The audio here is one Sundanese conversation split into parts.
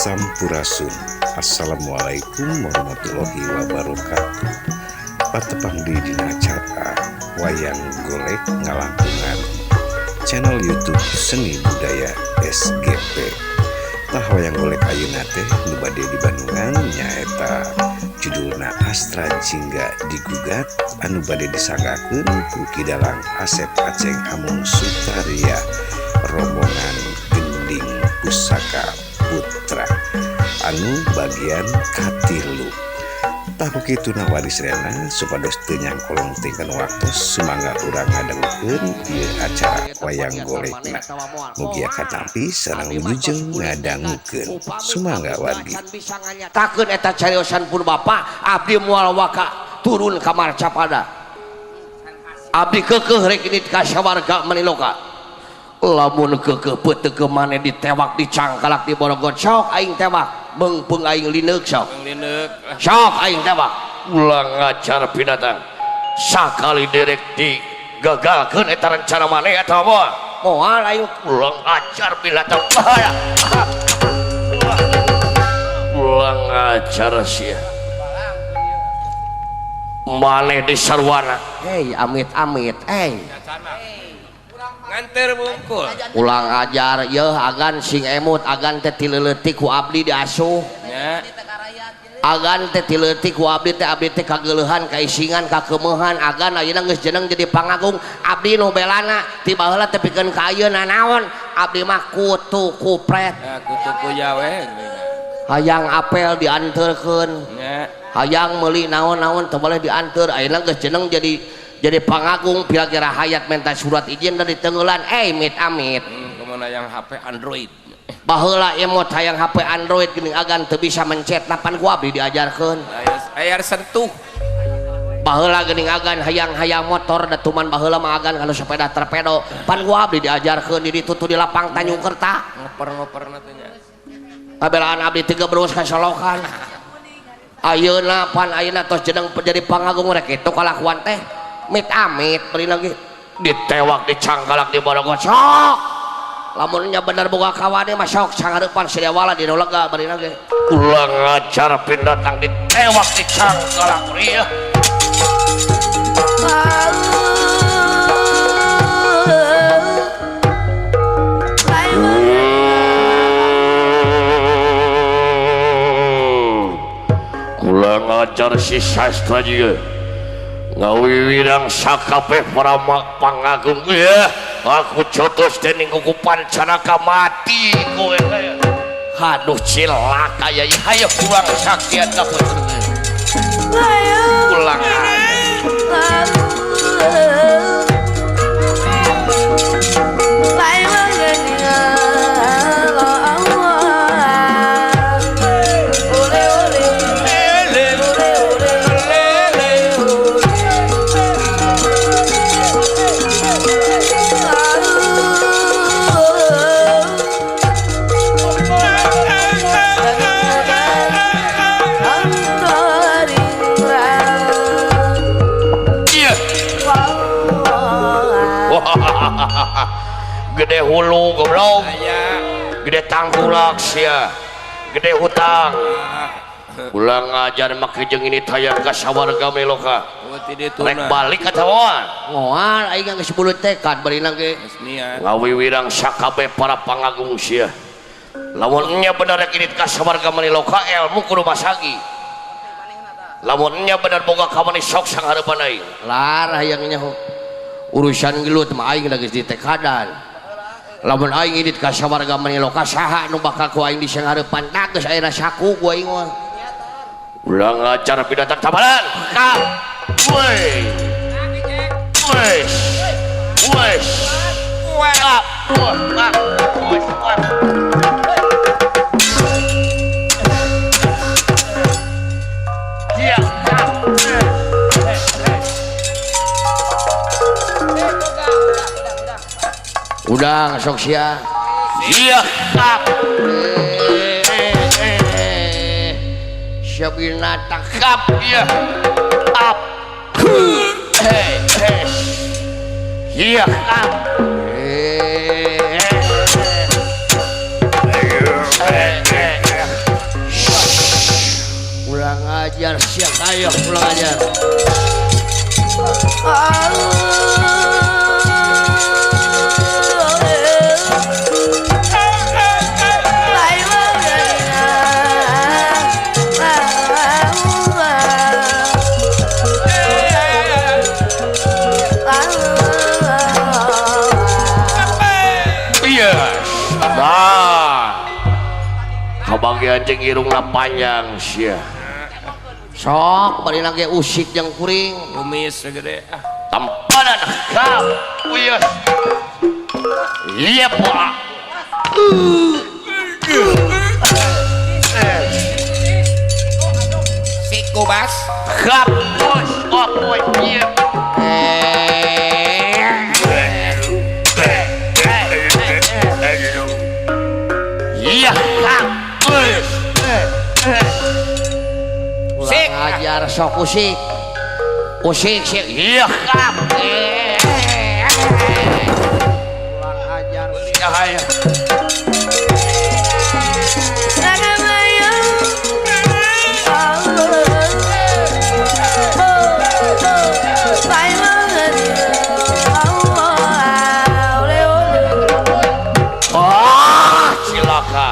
Sampurasun. Assalamualaikum warahmatullahi wabarakatuh. Patepang di dina acara Wayang Golek ngalangkungan channel YouTube Seni Budaya SGP. Tah, Wayang Golek ayeuna teh nu bade di Bandungan nyaeta judulna Astra Jingga Digugat anu bade disanggakeun ku Ki Dalang Asep Aceng Amung Sutarya rombongan Gending Pusaka Putra anu bagian katilu. Tah, kituna waris rena supados teu nyangkolong tingkan waktu, sumangga urang ngadangukeun ieu acara Wayang Golekna. Mugia katampi sareng wilujeng ngadangukeun. Sumangga, wargi. Takeun eta cariosan pun bapak, abdi moal waka turun ka Marcapada. Abdi keukeuh rek indit ka sawarga maniloka. Lamun keukeuh peuteuk maneh ditewak, dicangkalak, diborogot, sok aing tewak, meungpeung aing lineuk, sok sok aing tewak. Ulang ngajar binatang, sakali derek digagalkeun eta rencana maneh eta moal moal aing. Ulang ajar binatang, bahaya, ulang ajar sia maneh di sarwana. Hei, amit amit, hey. Nganter bungkul. Ulang ajar yeuh. Agan sing emut, agan teh ti leutik ku abdi diasuh. Agan teh ti leutik ku abdi teh, abdi teh kageuleuhan, kaisingan, kakeumehan. Agan ayeuna geus jeneng jadi pangagung, abdi nu belana ti baheula teh pikeun ka ayeuna. Naon, abdi mah kutu kupret. Ya, kutu kuya we. Hayang apel dianterkeun, hayang meuli naon-naon teu boleh dianter. Ayeuna geus jeneng jadi pangagung, pira-kira hayat minta surat izin dari tenggelan. Eh, amit amit. Kemana yang HP Android? Baheula emot hayang HP Android geuning, agan teu bisa mencet, napan ku abdi diajarkeun. Layar sentuh. Baheula geuning agan hayang-hayang motor, da tuman baheula mah agan kalau sepeda torpedo, pan ku abdi diajarkeun di ditu di lapang Tanjung Kerta. Ngoper-ngoper teh nya. Kabelaan abdi tiga berus ka solokan. Ayeuna pan ayeuna tos jeneng jadi pangagung rek kitu kalakuan teh. Mit amit, beri lagi ditewak, dicangkalak, diborogot, sok. Lamunnya bener boga kawane mah sok sanghareupan Siriawala di lega, beri lagi. Ulang ajar binatang, ditewak, dicangkalak ieu. Kurang ajar si Sastra juga ngawiwirang sakabeh para pangagung ya. Aku jotos dening kuku Pancanaka, mati kowe. Aduh, cilaka ya. Hayo, kurang saktian ka pulang. Iya. Gede hulu goblok, gede tangkulak sia, gede hutang. Ulang ajar make jeung ini tayang ka sawarga meloka. Rek balik atawa moal? Aing geus bulut tekad barina ge ngawiwirang sakabeh para pangagung sia. Lamun nya bener rek indit ka sawarga maniloka, ilmu kudu masagi. Lamun nya bener boga kawani, sok sanghareupan aing. Lar hayang nyaho urusan gelut mah aing geus ditekadan. Lamun aing indit ka sawarga maniloka, saha nu bakal ku aing disanghareupan? Tah, geus aya saku ku aing mah. Ulang ajar binatang, tabalan kap. Woi woi woi, kap kap, woi woi. Iya. Udah sok sia. Iya, kap. Sia binatang, kap iya. Up. Eh, eh. Iya, kap. Eh, eh, eh, eh. siap ayo pulang aja. Kabagian jeung irungna panjang sia. Sok bari lagi usik jeung kuring. Kumis gede ah. Tampanan kap. Uyus. Iya poa. Siku bas. Kap bos. Opo ieu. Iya kap. Sik ajar sok usik. Usik sik. Iya kap. Ulang ajar sia. Ah, cilaka.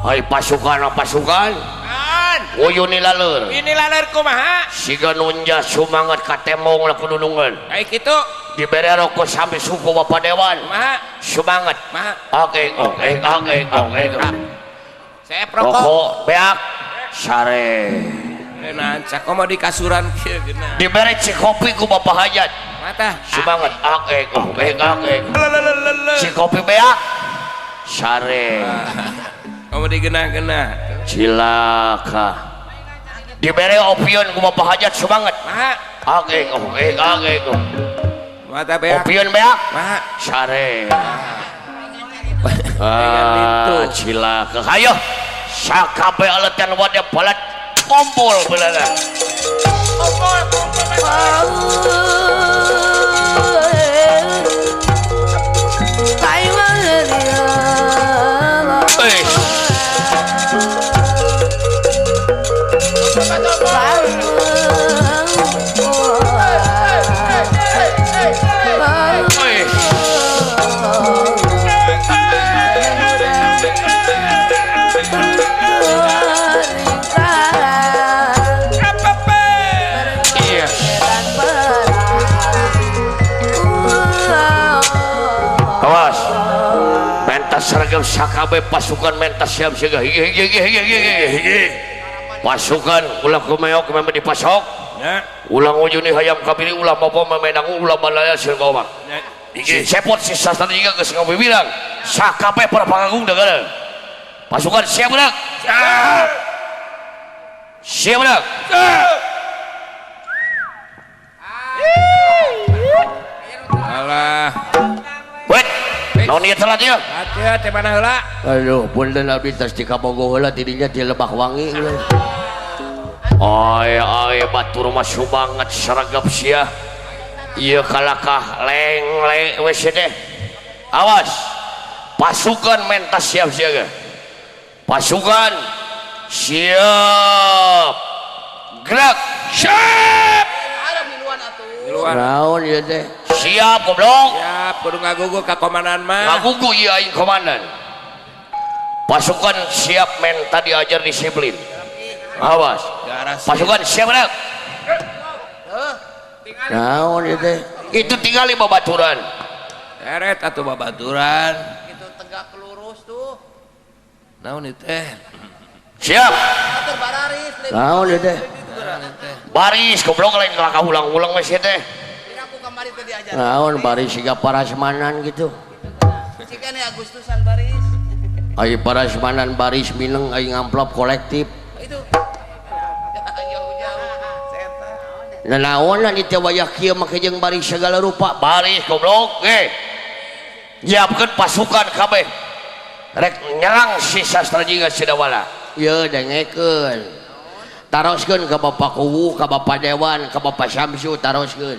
Hai pasukan pasukan. Uyun ini laleur. Ini laleur kumaha? Siga nunja sumangat ka tembong lah kudunungan. Kayak gitu. Dibere rokok sampai suku Bapak Dewan. Kumaha? Sumangat. Kumaha? Oke. Saya rokok. Rokok beak sare. Nah, komo di kasuran kieu geuna. Dibere cikopi ku Bapak Hajat. Mata. Sumangat. Oke. Cikopi beak sare. Komo digenah-genah. Cilaka. Dibere opion ku Bapak Hajat semangat. Maha. Oke. Mata beak. Opion beak. Maha. Sare. Ah, cilaka. Hayo. Sakabe aletan wadah balat kumpul beulana. Kumpul. Seragam sakabe pasukan mentas siap siaga higi pasukan ulah kumeok memang dipasok ulang ujuni hayam kabiri ulah bapak memenang ulah balaya sirgoma si cepot si sastra juga geus ngabibilang sakabe para pangagung dengan pasukan siap gerak siap gerak alah wait. Naon ieu telat ieu? Atuh teh mana heula? Aduh, punten abdi tas di Kabogo heula tidinya di Lebak Wangi. Ay ay batur mah sumangat seragam sia. Ieu kalakah leng-leng we teh. Awas. Pasukan mentas siap siaga. Pasukan siap. Gerak. Siap. Naon ieu teh? Siap goblok. Siap kudu ngagugu ka komandan mah. Ngagugu ieu aing komandan. Pasukan siap menta diajar disiplin. Awas. Pasukan siap gerak. Naon ieu teh? Itu tinggali babaturan. Eret atuh babaturan. Itu tegak lurus tuh. Naon ieu teh? Siap. Atur bararis. Naon ieu teh? Baris goblok lain kalakah ulang-ulang we sia teh. Naon baris siga parasmanan gitu. Siga nih Agustusan baris. Ai parasmanan baris mineng ai ngamplop kolektif. Itu. Jauh-jauh setan. Nanaonan ieu wayah kieu make jeung baris segala rupa. Baris goblok ge. Nyiapkeun pasukan kabeh. Rek nyerang si Sastra Jingga Sidawala. Ieu dengekeun. Taroskeun ka Bapak Kuwu, ka Bapak Dewan, ka Bapak Syamsu taroskeun.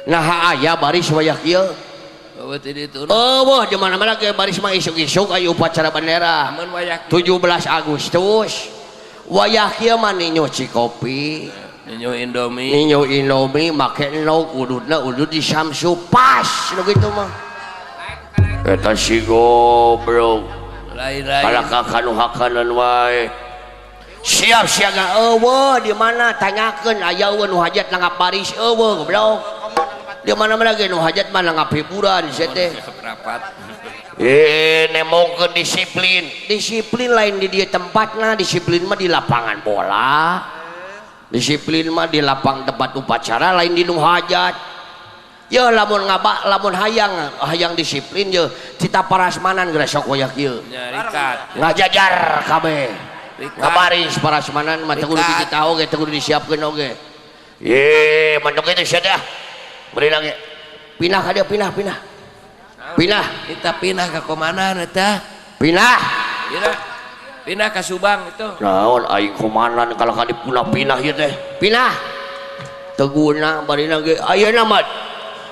Nah aya baris wayah kieu. Eueuh di mana-mana ge baris mah isuk-isuk aya upacara bendera. 17 Agustus. Wayah kieu mah nyuci kopi, ninyo Indomie, ninyo Indomie make endog ududna udud di Samsu pas nu kitu mah. Eta si goblok. Lain-lain. Kalaka kanu hakanan wae. Siap siaga eueuh di mana tanyakeun aya eueuh nu hajat nanggap baris eueuh goblok. Di mana-mana ge nu hajat mah nanggap hiburan sia teh. Rapat. Nemongkeun disiplin. Disiplin lain di dieu tempatna, disiplin mah di lapangan bola. Disiplin mah di lapang tempat upacara lain di nu hajat. Ye lamun ngabak lamun hayang disiplin ye cita parasmanan geura sok wayah kieu. Ngajajar kabeh. Ngabaris parasmanan mah teu kudu dititah oge, teu kudu disiapkeun oge. Ye, mantep kitu sia teh. Beri lagi. Pindah ka dieu, pindah. Pindah. Kita pindah ke komandan eta. Pindah. Pindah. Pindah ke Subang itu. Naon aing komandan kalau ka dipindah-pindah ieu teh. Pindah. Teu guna barina ge ayeuna mah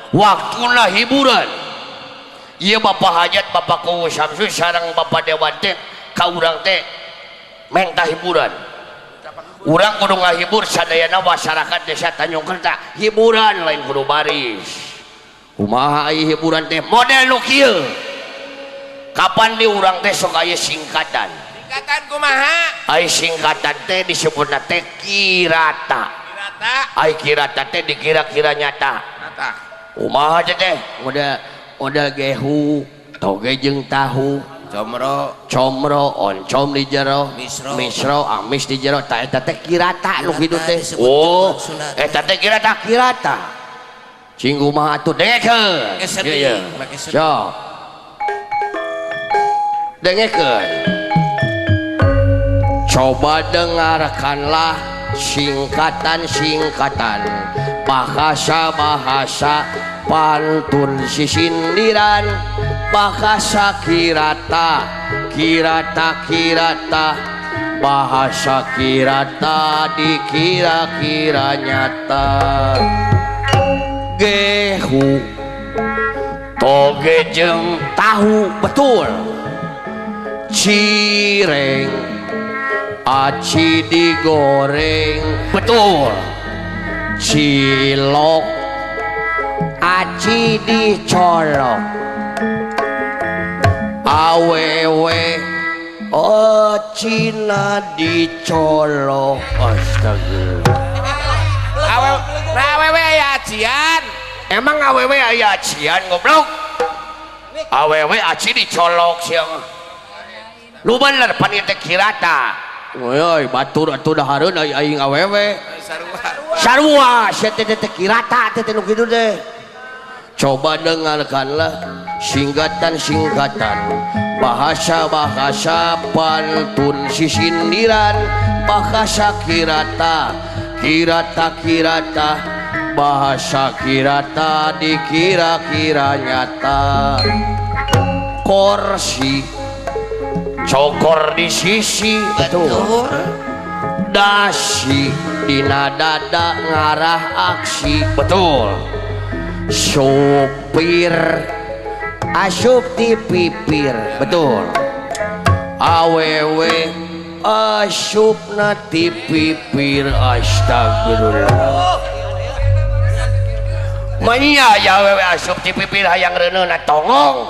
waktuna hiburan. Ieu Bapak Hajat, Bapak Kuwu Samsu sareng Bapak Dewan teh ka urang teh menta hiburan. Urang kudu ngahibur sadayana masyarakat desa Tanjung Kerta. Hiburan lain kudu baris. Kumaha ieu hiburan teh model nu kieu. Kapan di urang teh sok aya singkatan. Singkatan kumaha? Ai singkatan teh disebutna teh kirata. Kirata. Ai kirata teh dikira-kira nyata. Nyata. Kumaha teh? Model gehu, toge jeung tahu, comro, comro, oncom di jero, misro, amis di jero. Ta eta teh kirata nu kitu teh. Oh, eta teh kirata kirata. Cing kumaha atuh dengekeun. Ieu. Sok. Dengekeun. Coba dengarkanlah singkatan-singkatan, bahasa-bahasa, pantun sisindiran, bahasa kirata, kirata kirata, bahasa kirata dikira-kira nyata. Gehu, toge jeung tahu betul. Cireng, aci digoreng betul. Cilok, aci dicolok. Awewe, oh Cina dicolok. Astagfirullah. Awewe aya acian. Emang awewe aya acian goblok? Awewe aci dicolok sia mah. Lu bener pan ieu teh kirata. Euy batur atuh dahareun aing awewe. Sarua sia teh teh kirata teh nu kitu teh. Coba dengarkanlah singkatan-singkatan, bahasa-bahasa, pantun sisindiran, bahasa kirata, kirata kirata, bahasa kirata dikira-kira nyata. Korsi, cokor di sisi, betul. Dasi dina dada ngarah aksi, betul. Sopir asup di pipir, betul. Awewe asupna di pipir, astagfirullah. Manya ya awewe asup di pipir hayang reuneuna tongong.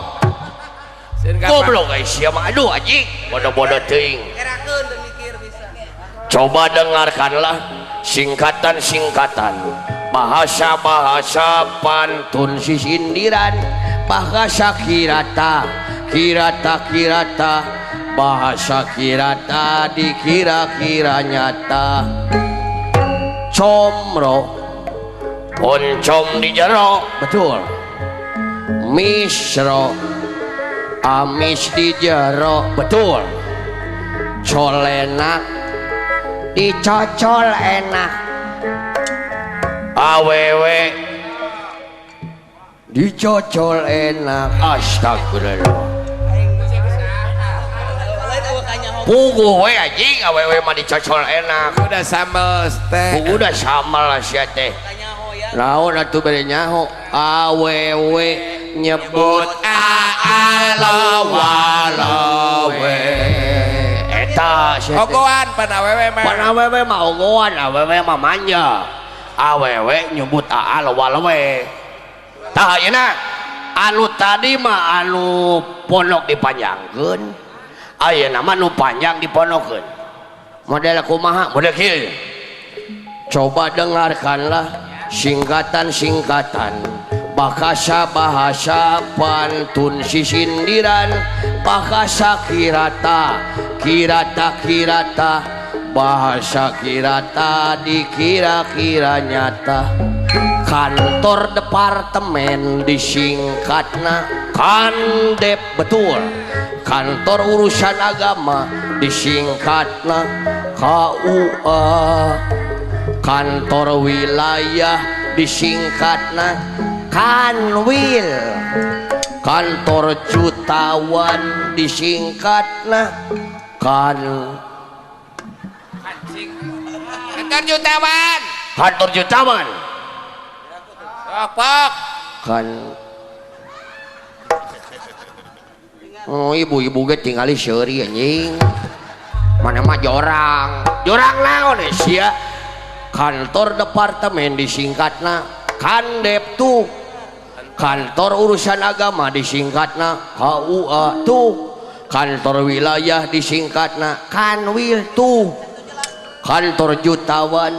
Goblok guys, sia mah aduh anjing, bodoh-bodoh teuing. Coba dengarkanlah singkatan-singkatan, bahasa-bahasa, pantun sisindiran, bahasa kirata, kirata kirata, bahasa kirata dikira-kira nyata. Comro, oncom di jero, betul. Misro, amis di jero, betul. Colenak, dicocol enak. Awewe dicocol enak, astagfirullah. Puguh we anjing awewe mah dicocol enak. Udah sambel teh. Puguh udah sambel sia teh. Naon atuh bere nyaho awewe nyebut a ala walawe. Eta ogoan pan awewe mah. Pan awewe mah ogoan, awewe mah manja. Awewe nyebut aa loba-lowe. Tah ayeuna anu tadi mah anu pondok dipanjangkeun, ayeuna mah nu panjang dipondokeun. Model kumaha? Model kieu. Coba dengarkanlah singkatan-singkatan, bahasa-bahasa pantun sisindiran, bahasa kirata, kirata kirata, bahasa kirata dikira-kira nyata. Kantor departemen disingkatna Kandep, betul. Kantor urusan agama disingkatna KUA. Kantor wilayah disingkatna Kanwil. Kantor jutawan disingkatna Kan. Kantor jutawan. Kantor jutawan. Pok. Kan. Oh, ibu-ibu ge tingali seuri anjing. Mana mah jorang. Jorang naon sia? Kantor departemen disingkatna Kandep tuh. Kantor urusan agama disingkatna KUA tuh. Kantor wilayah disingkatna Kanwil tuh. Kantor jutawan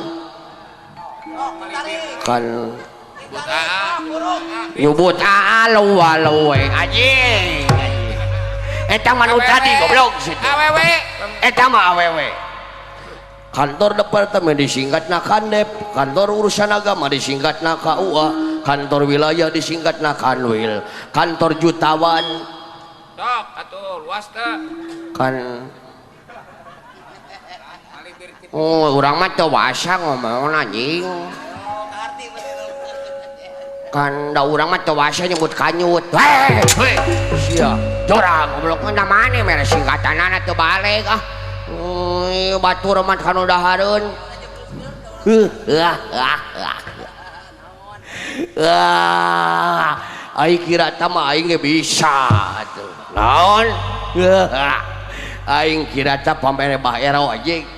kan nyebut aa lowa-lowe anjing. Eta mah nu tadi goblok situ. Awewe. Eta mah awewe. Kantor departemen disingkatna Kandep, kantor urusan agama disingkatna KUA, kantor wilayah disingkatna Kanwil, kantor jutawan sok atuh luas teh kan. Oh, urang mah teu wasa ngomong anjing. Kan da urang mah teu wasa nyebut kanyut. Heh, heh. Sia, jorang goblok mah mane mere singkatanana teu balik ah. Batur mah kanu dahareun. Aing kira ta mah aing ge bisa atuh. Naon? Aing kira ta pamere bahero anjing.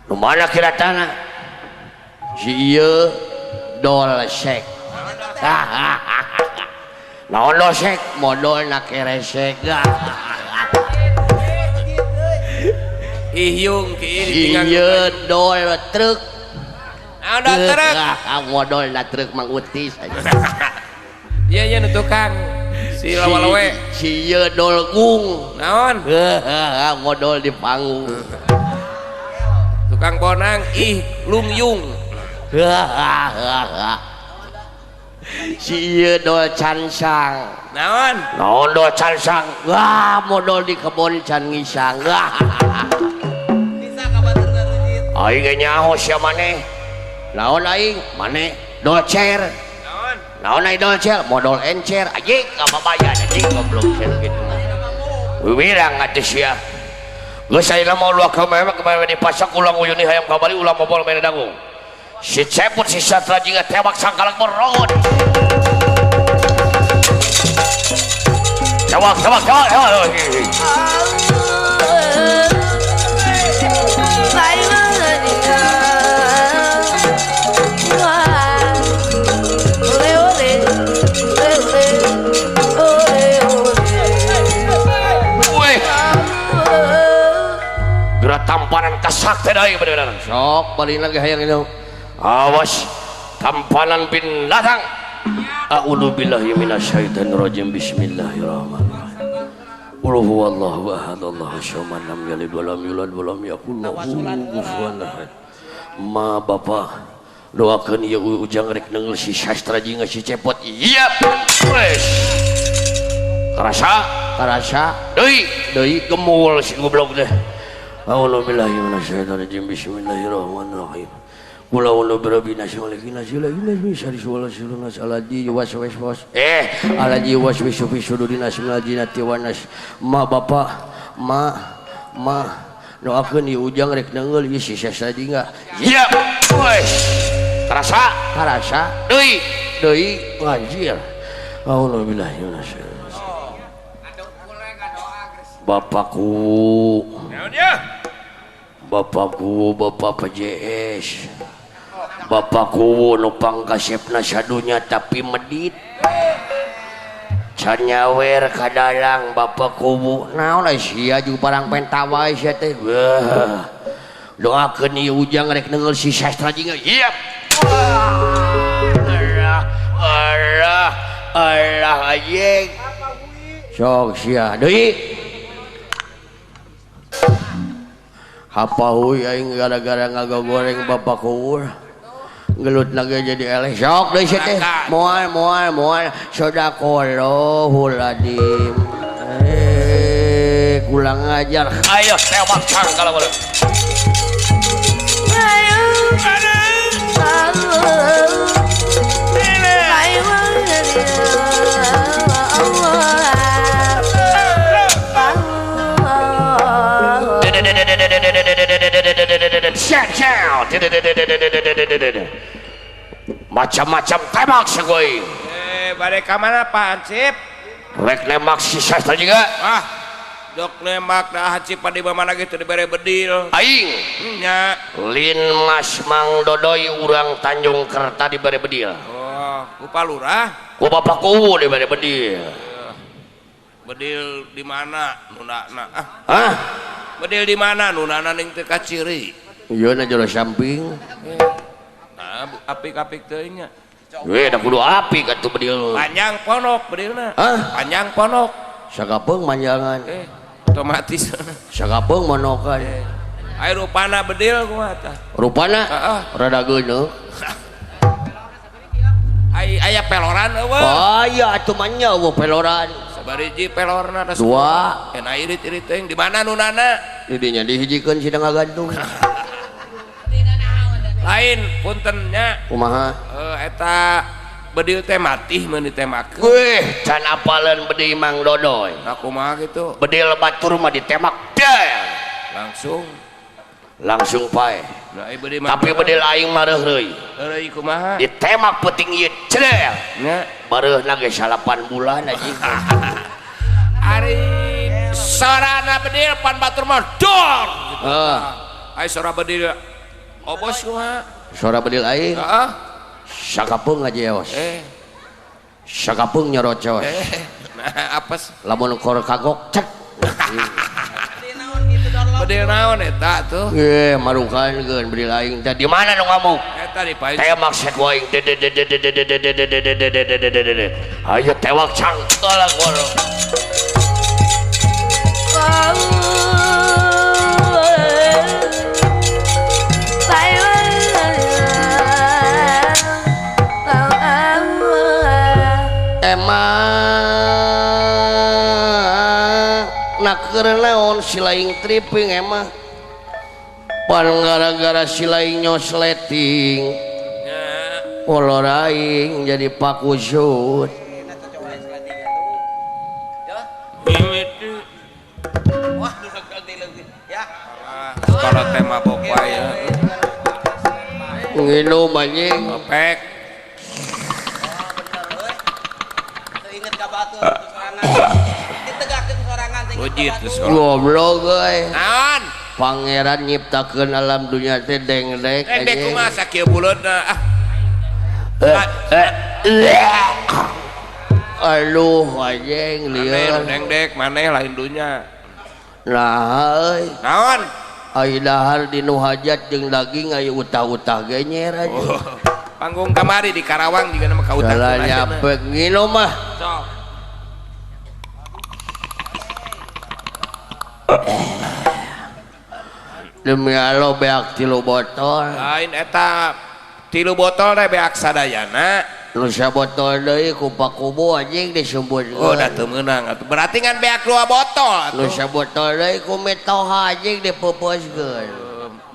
Nu mana kira tanah? Si ieu dolsek. Naon dolsek? Modolna keresek. Ihyung ki ieu dol truk. Naon dol truk? Modolna truk Mang Utis. Iya iya nu tukang si lawalawe. Si ieu dol gung. Naon? Modol di panggung. Tukang bonang ih lungyung. Si ieu dol cansang. Naon? Naon dol cansang? Wah, modol di kebon can ngisang. Bisa ka batur garujit. Aing ge nyaho sia maneh. Naon aing? Maneh dolcer. Naon? Naon aing dolcer? Modol encer. Anjing kababayan anjing goblok sia kitu. Wiwirang atuh sia. Geus ayeuna mah ulah ka mewek mewek dipasak ulang uyuni hayam kabali ulah mobol mere dagung. Si Cepot si Satra jiga tewak sangkalang merot. Tewak tewak tewak tewak. Tampanan kasak teh deui bener-bener. Sok balik lagi hayang itu. Awas tampanan binatang. A'udzubillahi minasyaitonirrajim. Bismillahirrahmanirrahim. Qul huwallahu ahad, Allahu samad, lam yalid wa lam yulad wa lam yakul lahu kufuwan ahad. Ma bapa doakeun ieu ujang rek neunggeul si Sastra jeung si Cepot. Iya. Wes. Karasa, karasa. Deui, deui gemul si goblok teh. A'udzubillahi minasyaitonirrajim. Bismillahirrahmanirrahim. Qul a'udzu birabbin nas, malikin nas, ilahin nas, min syarri waswasil nas, alladzi yuwaswisu alladzi yuwaswisu fi sudurin nas, minal jinnati wan nas. Ma bapa, ma ma doakeun ieu ujang rek neunggeul ieu si Sastra jingga. Iya. Wes. Karasa, karasa. Deui, deui anjir. A'udzubillahi minasyaitonirrajim. Bapakku. Naon ya? Bapakku, Bapak PJS. Bapakku nu pangkasepna sadunya tapi medit. Can nyawer ka dalang Bapak kubu. Naon sia jeung parang penta wae sia teh. Wah. Doakeun ieu ujang rek neunggeul si sastra jingga. Yep. Allah, Allah, Allah anjing. Sok sia deui. Hapahuy aing gara-gara ngagogoreng bapak kuwur. Gelut lagi jadi eleh. Sok deui sia teh. Moal moal moal sadaqallahul adzim. Kurang ajar. Ayo tewak cang kalau boleh. Macam-macam tembak segoi. Balik ke mana Pak Hansip? Rek nembak si sastra juga. Ah, dok nembak dah Hansip pada mana gitu dibere bedil. Aing. Nya. Lin Mas Mang Dodoy urang Tanjung Kerta dibere bedil. Oh, ku Pak Lurah? Ku Bapak Kuwu dibere bedil. Bedil di mana nunana? Ah. Hah? Bedil di mana nunana ning teu kaciri? Ieu na jero samping. Nah, apik-apik teuing nya. Weh, da kudu apik atuh bedil. Panjang ponok bedilna. Hah? Panjang ponok. Sakapeung manjangan. Otomatis. Sakapeung monokan. Ai rupana bedil kumaha tah? Rupana? Heeh. Rada geuneuk. Ai aya peloran eueuh. Aya atuh mah nya eueuh peloran. Sabariji pelorna da dua. Enak irit-irit teuing di mana nunana? Di dinya dihijikeun sidang ngagantung. Lain puntennya. Kumaha? Eta bedil teh matih mun ditembakeun. Weh, can apaleun bedil Mang Dodoy. Nah kumaha kitu? Bedil batur mah ditemak der. Langsung langsung pae. Nah, bedil mah tapi bedil aing mah reureuy. Reureuy kumaha? Ditemak peuting ieu ceder. Nya bareuhna ge 8 bulan anjing. Ari sorana bedil pan batur mah dor. Heeh. Ai sora bedil obos kumaha? Sora bedil aing. Heeh. Sakapeung ngajeos. Sakapeung nyorocos. Nah, apes lamun kor kagok cek. Bedil naon eta tuh? Marukan geun bedil aing teh di mana nu ngamuk? Eta di paing. Tembak set aing. Ayo tewak cangkel goro. Emang nak naon si laing tripping emang pan gara-gara si laing nyosleting kolor aing jadi pakusut. Kalau tema mabok wae nginum anjing opek. Goblok euy. Naon? Pangeran nyiptakeun alam dunia teh dengdek. Dengdek kumaha sakieu buleudna ah. Aduh anjing lieur. Dengdek maneh lain dunya. Nah euy. Naon? Ai dahar di nu hajat jeung daging aya utah-utah ge nyer aja. Oh, panggung kamari di Karawang juga nama kautah. Salah nyapek nginum mah. Sok. Demi Allah beak 3 botol. Lain eta 3 botol teh beak sadayana. Nu sabotol deui ku Pak Kubu anjing disumbutkeun. Oh da teu meunang atuh. Berarti ngan beak 2 botol atuh. Nu sabotol deui ku mitoha anjing dipeupeuskeun.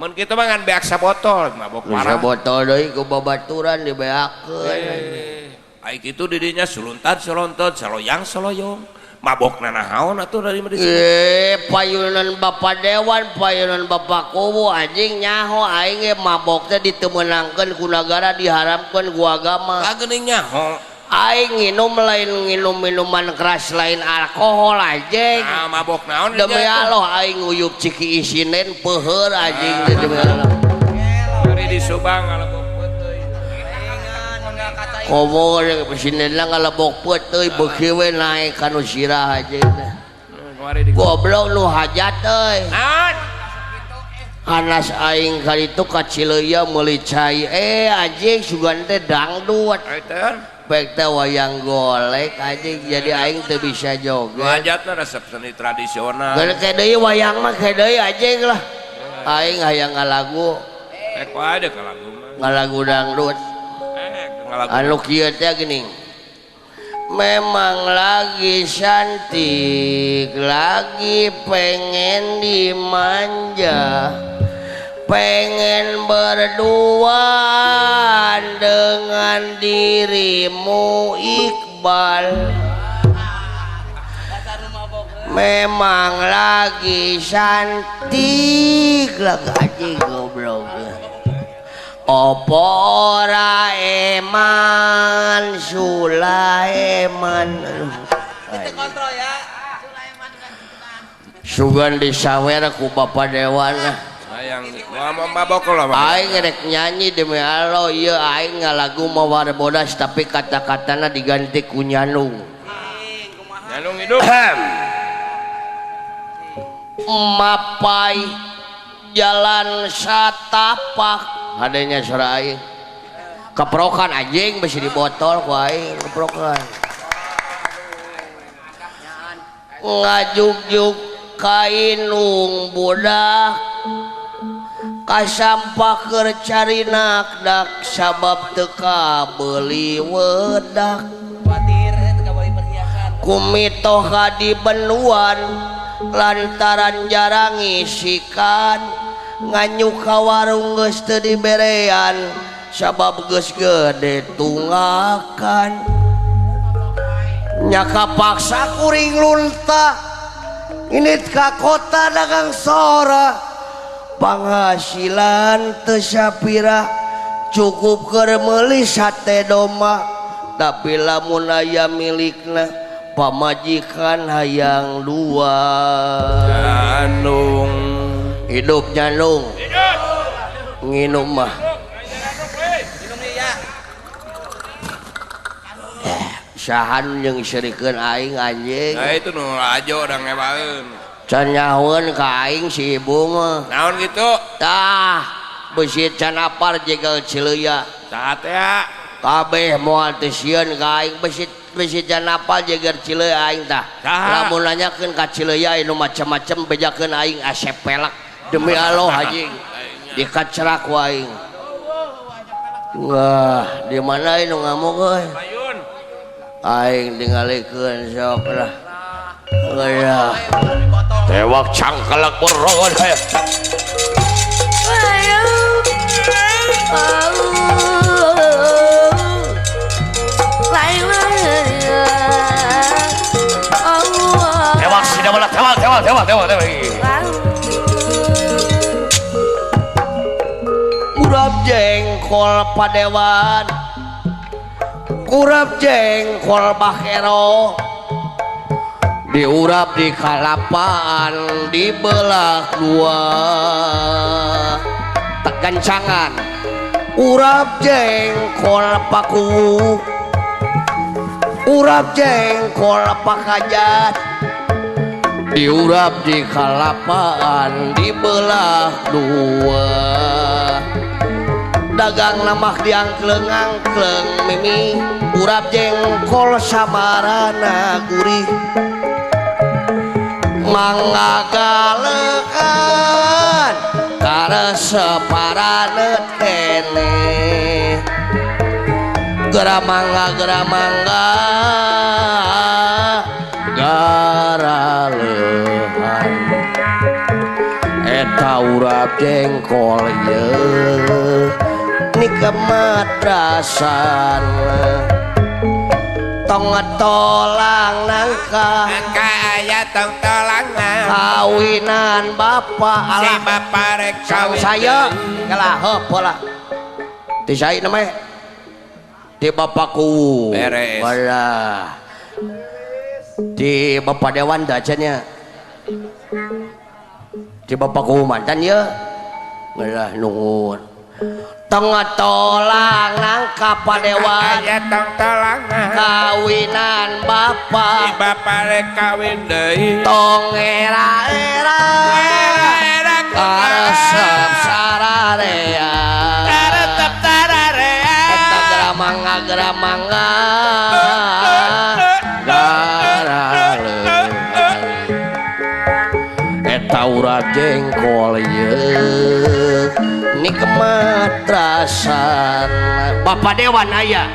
Mun kitu mah ngan beak sabotol mabok parah. Nu sabotol deui ku babaturan dibeakeun. Ai kitu di dinya suluntat sulontot saloyang saloyong. Mabok nanahaon atuh dari mah. Payunan Bapak Dewan, payunan Bapak Kubu anjing nyaho aing ge mabok teh ditemenangkeun ku nagara diharamkeun ku agama. Ka geuning nyaho. Aing nginum lain nginum minuman keras lain alkohol anjing. Nah, mabok naon demi Allah aing nguyup ciki isinen peuheur anjing demi Allah. Ari di Subang ngalebok peuteuy. Komo isinenna ngalebok peuteuy beuki we naek kanu sirah anjing. Goblok nu hajat euy. Naon? Hanas aing kali itu ka Cileuya meuli cai anjing sugan teh dangdut. Baik teh wayang golek anjing jadi aing teu bisa joget. Hajatna resep seni tradisional. Geus ke deui wayang mah ke deui anjing lah. Aing hayang ngalagu. Rek wae deh ngalagu mah. Ngalagu dangdut. Ngalagu. Anu kieu teh geuning. Memang lagi cantik, lagi pengen dimanja, pengen berduaan dengan dirimu Iqbal. Memang lagi cantik, lagi goblok. Opo ora eman Sulaiman. Itu kontrol ya. Sugan disawer ku Bapak Dewan. Sayang mau mabok lah. Aing rek nyanyi demi Allah ieu aing ngalagu mawar bodas tapi kata-katana diganti ku nyanung. Nyanung hidup. Mapai jalan satapak adanya suara aing keprokan anjing besi di botol ku aing keprokan ngajuk-juk kainung budak kasampah keur carinak dak sabab teu kabeuli wedak kumitoha di benuan lantaran jarang ngisikan nganyu ka warung geus teu diberean sabab geus gede tunggakan nyaka paksa kuring lunta init ka kota dagang sora penghasilan teu sapira cukup keur meuli sate domba tapi lamun aya milikna pamajikan hayang dua. Nyanung hidup nyanung nginum mah sahan jeung sirikeun aing anjing. Nah itu nu ajo urang ngewaeun can nyahoeun ka aing si ibu mah naon kitu tah beusi can apar jegal Cileuya saha teh kabeh moal teu sieun ka aing beusi beusi can apal jeger Cileuya aing tah lamun nanyakeun ka Cileuya anu macam-macam bejakeun aing asep pelak demi Allah anjing dikacerak ku aing. Wah, di mana nu ngamuk euy? Aing tingalikeun sok lah. Wah. Tewak cangkelak borongan hayang. Tewak sida bola tewak tewak tewak tewak tewak. Urap jengkol padewan, urap jengkol bakero, diurap di kalapaan dibelah dua tegancangan. Urap jengkol paku, urap jengkol pakajat, diurap di kalapaan dibelah dua. Dagang namah diangkleng-angkleng mimi, urap jengkol samarana gurih. Mangga galekan kareseparaneut kene. Geura mangga geura mangga garaleuhan. Eta urap jengkol ieu nikmat rasana. Tong tolang nangka kaya tong tolang kawinan bapak si bapak rek kawin saya kalah heup lah ti saya namanya Ti Bapak Kuwu. Beres. Walah. Di Bapak Dewan dah cennya. Di Bapak Kuwu mantan ya. Walah nuhun. Tengah tolang nangkap Padewan. Aya tong tolangan. Kawinan bapak. Si bapak rek kawin deui. Tong era-era. Era-era karesep sararea. Karesep sararea. Eta gramanga gramanga. Garaleung. Eta urat jengkol ieu. Nikmat rasana. Bapak Dewan aya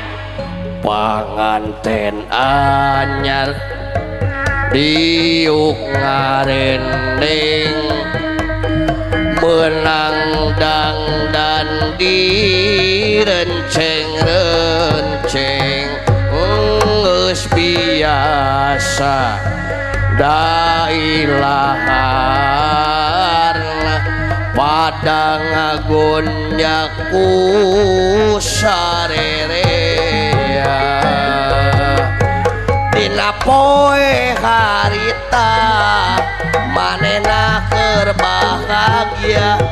panganten anyar diuk ngarendeng menang dang dan direnceng-renceng geus biasa dailaharna pada ngagonnya ku sarerea. Dina poe harita manena keur bahagia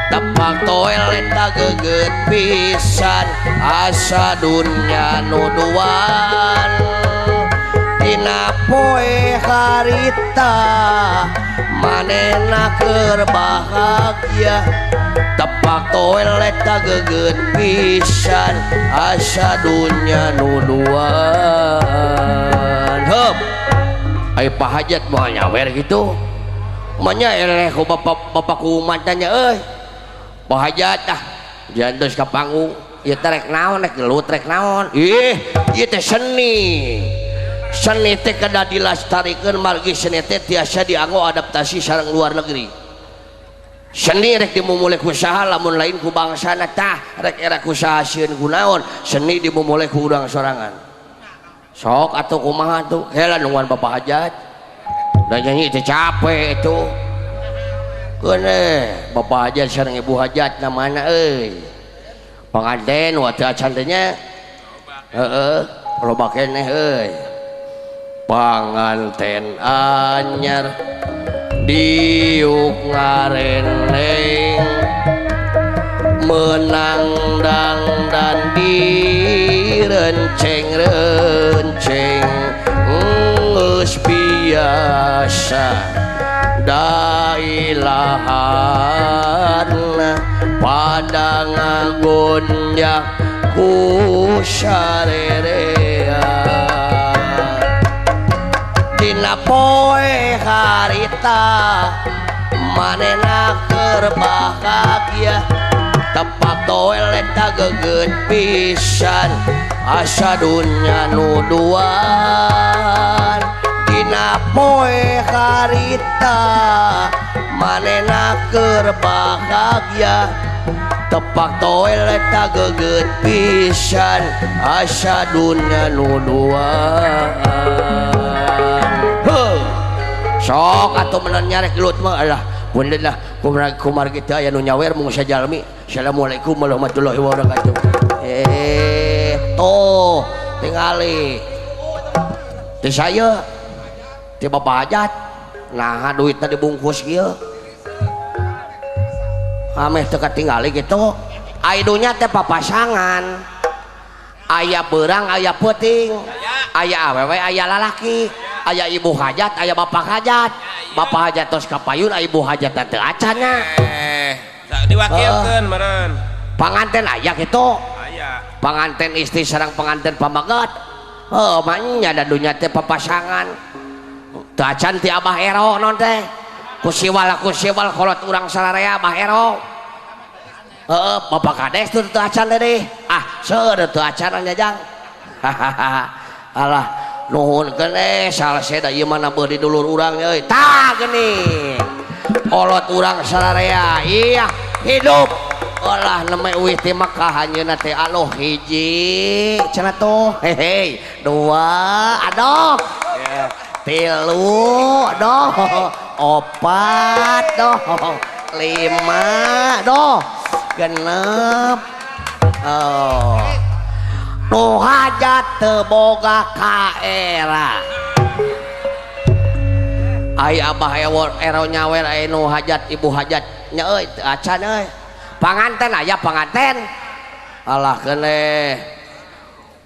tepak toilet geget pisan asa dunya nu duan. Dina poe harita manena keur bahagia tepak toilet geget pisan asa dunya nu duan. Heup ai Pak Hajat moal nyawer kitu manya eleh ku bapak ku mantannya euy. Pak Hajat ah jantos ka panggung ieu teh rek naon rek gelut rek naon. Ih ieu teh seni. Seni teh kedah dilestarikeun margi seni teh tiasa dianggo adaptasi sareng luar negeri. Seni rek dimumule ku saha lamun lain ku bangsana tah rek era ku saha sieun ku naon seni dimumule ku urang sorangan. Sok atuh kumaha tuh heula nungguan Bapak Hajat. Da nyanyi teh capek itu. Keun Bapak Hajat sareng Ibu Hajat namana euy. Panganten wa teu acan teh nya. Heeh, loba keneh euy. Panganten anyar diuk ngarendeng menang dang dan direnceng-renceng geus biasa dailaharna pada ngagonjak ku sarerea. Dina poe harita manena keur bahagia tepak toilet geget pisan asa dunya nu duan. Dina poe harita manena keur bahagia tepak toilet geget pisan asa dunya nu duan. Sok atuh menan nyarek gelut mah alah punten lah kumar kita aya nu nyawer mung sajalmi. Assalamualaikum warahmatullahi wabarakatuh. Tuh tingali teh saya teh Bapak Hajat nah duitna dibungkus kieu ameh teu katingali kitu. Ai dunya teh papasangan aya beurang aya peuting aya awewe aya lalaki aya ibu hajat aya bapak hajat. Bapak hajat tos kapayun aya ibu hajat teu acan nya. Diwakilkeun meureun panganten aya kitu aya panganten istri sareng panganten pamaget. Heuh mah nya da dunya teh papasangan teu acan ti Abah Ero non teh kusiwal kolot urang sararea Abah Ero. Heeh Bapak Kades teu acan teh ah seueur teu acan nya jang. Hahaha alah nuhun keneh salseda ieu mah beuh di dulur urang euy tah geuning kolot urang sararea. Iya hidup olah neme uih ti Mekah anjeunna teh aloh hiji cenah tuh hehe dua aduh tilu aduh opat doh lima doh genep. Oh Nu hajat teu boga kaera. Ai abah ero nyawer ai nu hajat ibu hajat nya euy teu acan euy. Panganten aya panganten. Alah keneh.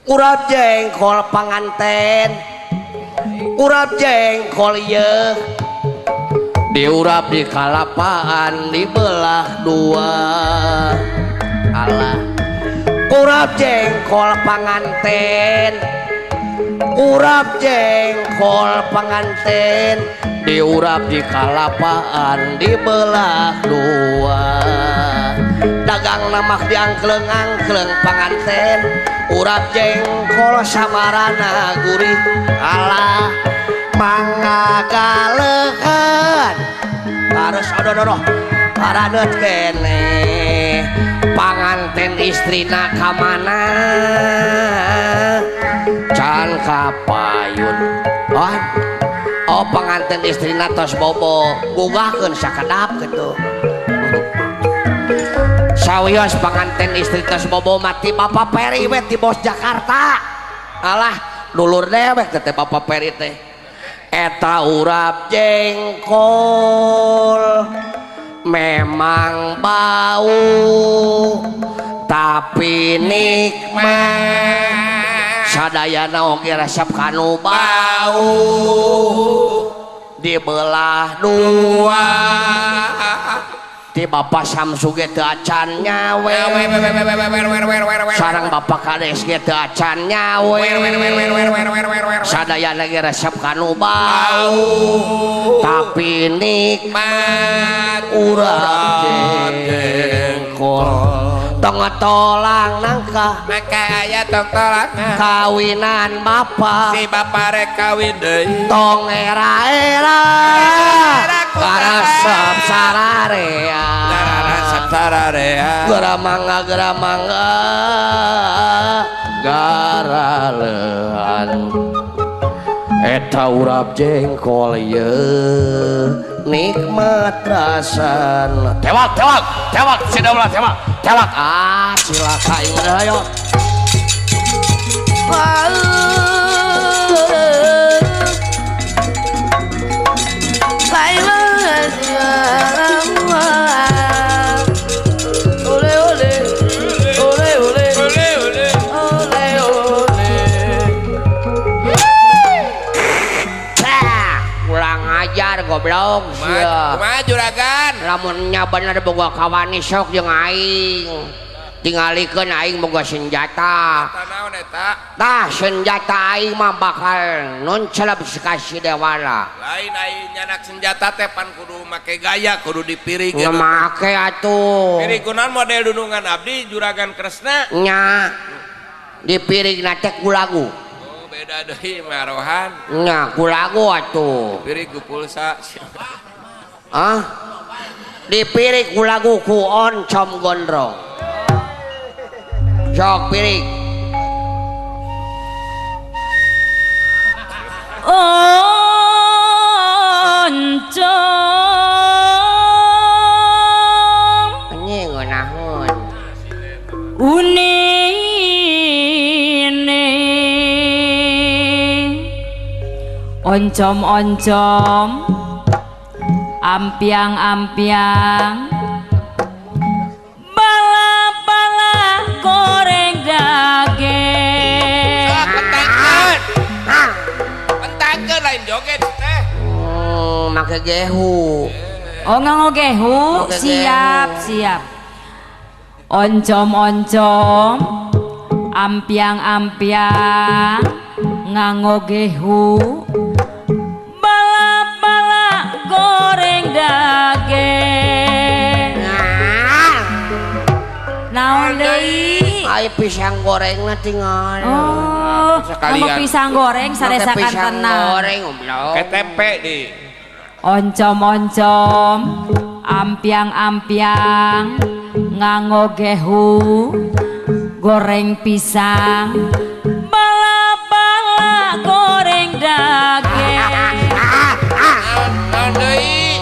Urap jengkol panganten. Urap jengkol ieu. Diurap di kalapaan dibelah dua. Alah. Urap jengkol panganten. Urap jengkol panganten. Diurap di kalapaan dibelah dua. Dagang namak diangkleng-angkleng panganten. Urap jengkol samarana gurih. Alah mangagalehan harus odoh-odoh paradeut keneh. Panganten istrina ka mana can kapayun. Oh panganten istrina tos bobo gugahkeun sakedap kitu. Sawios panganten istri tos bobo mati Bapak Peri we ti bos Jakarta. Alah dulur dewek teh Bapak Peri teh. Eta urap jengkol memang bau tapi nikmat. Sadayana oge resep kanu bau dibelah dua. Ti Bapak Samsu ge teu acan nyawe. Sareng Bapak Kades ge teu acan nyawe. Sadayana ge resep kanu bau tapi nikmat urap jengkol. Tong tolang nangka mangka aya tong tolang kawinan bapak si bapak rek kawin deui tong era-era karesep sararea karesep sararea geura mangga garalehan. Eta urap jengkol ieu nikmat rasana. Tewak tewak tewak si daulah tewak tewak. Ah cilaka ieu mah ayo. Ole ole ole ole ole ole ole ole. Kurang ajar goblok sia. Kumaha juragan? Lamun nya bener boga kawani sok jeung aing. Tingalikeun aing boga senjata. Eta naon eta? Tah senjata aing mah bakal nonceleb ka si Dewana. Lain aing nyanak senjata teh pan kudu make gaya, kudu dipirig. Make atuh. Pirig kunaon model dunungan abdi juragan Kresna? Nya. Dipirigna teh ku lagu. Beda deui marohan. Nya ku lagu atuh. Dipirig ku pulsa. Ah? Dipirig ku lagu ku oncom gondrong. Sok pirig. Oncom. Anjing ngeunaheun. Unine oncom-oncom ampiang-ampiang bala-bala goreng daging. Pentangkeun pentangkeun lain joget teh. Make gehu. Oh nganggo gehu, siap siap. Oncom-oncom ampiang-ampiang nganggo gehu bala-bala goreng daging. Naon deui? Ai pisang gorengna tinggal. Oh, nganggo pisang goreng saresakan pisang tenang. Goreng goblok. KTP di. Oncom-oncom ampiang-ampiang nganggo gehu goreng pisang bala-bala goreng daging. Naon deui?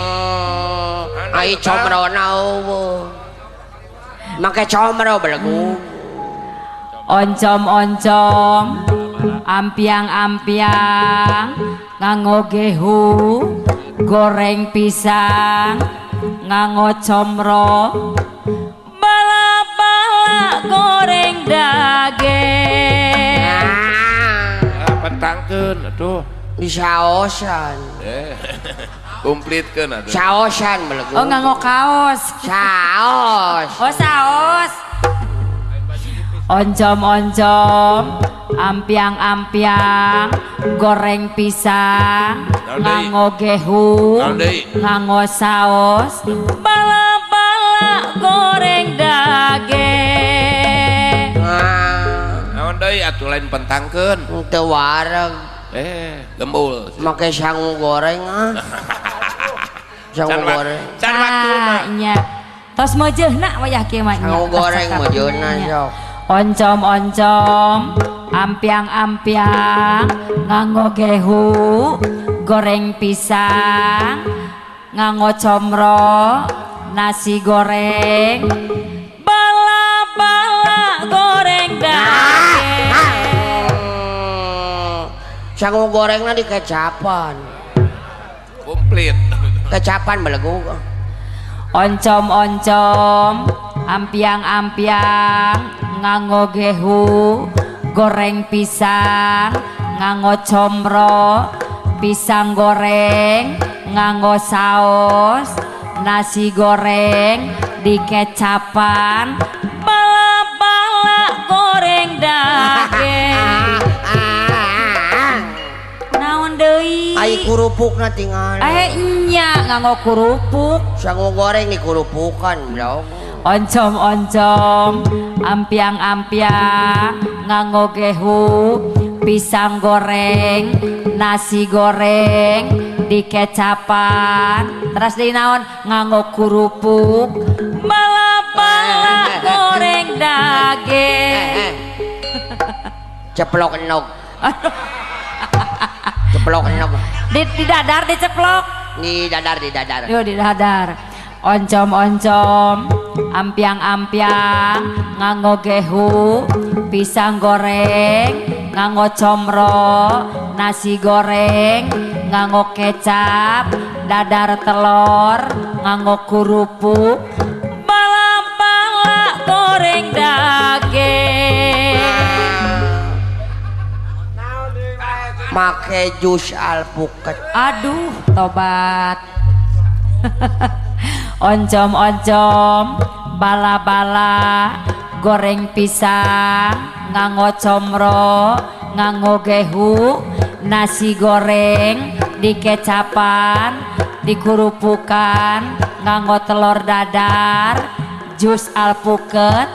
Ai comrona eueuh. Make comro belegu. Oncom-oncom, ampiang-ampiang, nganggo gehu, goreng pisang, nganggo comro, bala-bala goreng daging. Pentangkeun atuh. Disaosan. Komplitkeun atuh. Saosan belegu. Oh, nganggo kaos. Saos. Oh, saos. Oncom-oncom, ampiang-ampiang, goreng pisang, nganggo gehu, nganggo saos, bala-bala goreng daging. Naon deui atuh lain pentangkeun. Teu wareg. Gembul. Make sangu goreng ah. Sangu goreng. Can waktuna. Nya. Tos meujeuna wayah kieu mah nya. Sangu goreng meujeuna sok. Oncom-oncom, ampiang-ampiang, nganggo gehu, goreng pisang, nganggo comro, nasi goreng, bala-bala goreng daging. Sangu gorengna dikecapan. Komplit. Kecapan belegu. Oncom-oncom, ampiang-ampiang, nganggo gehu, goreng pisang, nganggo comro, pisang goreng, nganggo saos, nasi goreng, dikecapan, bala-bala goreng daging. Naon deui? Ai kurupukna tingal. Nya nganggo kerupuk. Sangu goreng di kurupukan, bro. Oncom-oncom, ampiang-ampiang, nganggo gehu, pisang goreng, nasi goreng, dikecapan, terus di naon nganggo kerupuk, bala-bala goreng daging. Ceplok enog. Ceplok enog. Di dadar diceplok. Di dadar, di dadar. Yo di dadar. Oncom-oncom, ampiang-ampiang, nganggo gehu, pisang goreng, nganggo comro, nasi goreng, nganggo kecap, dadar telur, nganggo kerupuk, bala-bala goreng daging. Make jus alpukat. Aduh, tobat. Oncom-oncom, bala-bala, goreng pisang, nganggo comro, nganggo gehu, nasi goreng, dikecapan, dikurupukan, nganggo telur dadar, jus alpukat,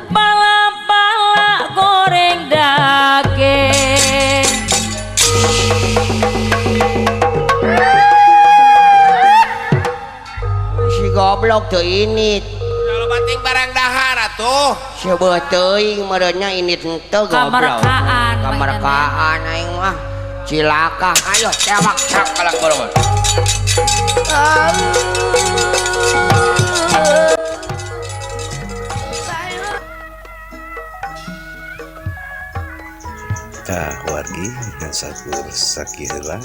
bala-bala goreng daging. Goblok tuh ini. Kalau bating barang dahar atuh. Seubeuh teuing meureunnya ini teu goblok. Kamerkaan. Kamerkaan aing mah. Cilaka. Ayo tewak cak kalak borong. Tah wargi ngan sakur sakiheula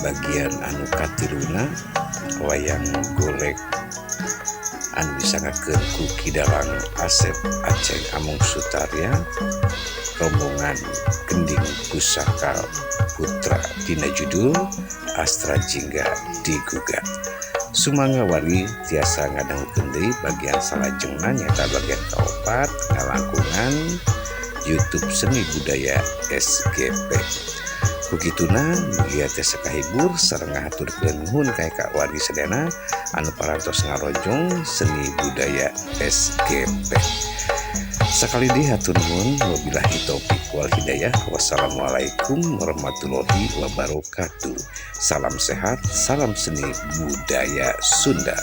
bagian anu katiluna wayang golek anu disangakeun ku Ki Dalang Asep Aceng Amung Sutarya rombongan Gending Pusaka Putra dina judul Astra Jingga Digugat. Sumangga wargi tiasa ngadangukeun deui bagian salajengna nyaeta bagian kaopat ngalangkungan YouTube Seni Budaya SGP. Begituna mugia tiasa kahibur sareng ngahaturkeun nuhun ka ka wargi sadayana anu parantos ngarojong Seni Budaya SGP. Sakali deui hatur nuhun, wabillahi taufik wal hidayah. Wassalamualaikum warahmatullahi wabarakatuh. Salam sehat, salam seni budaya Sunda.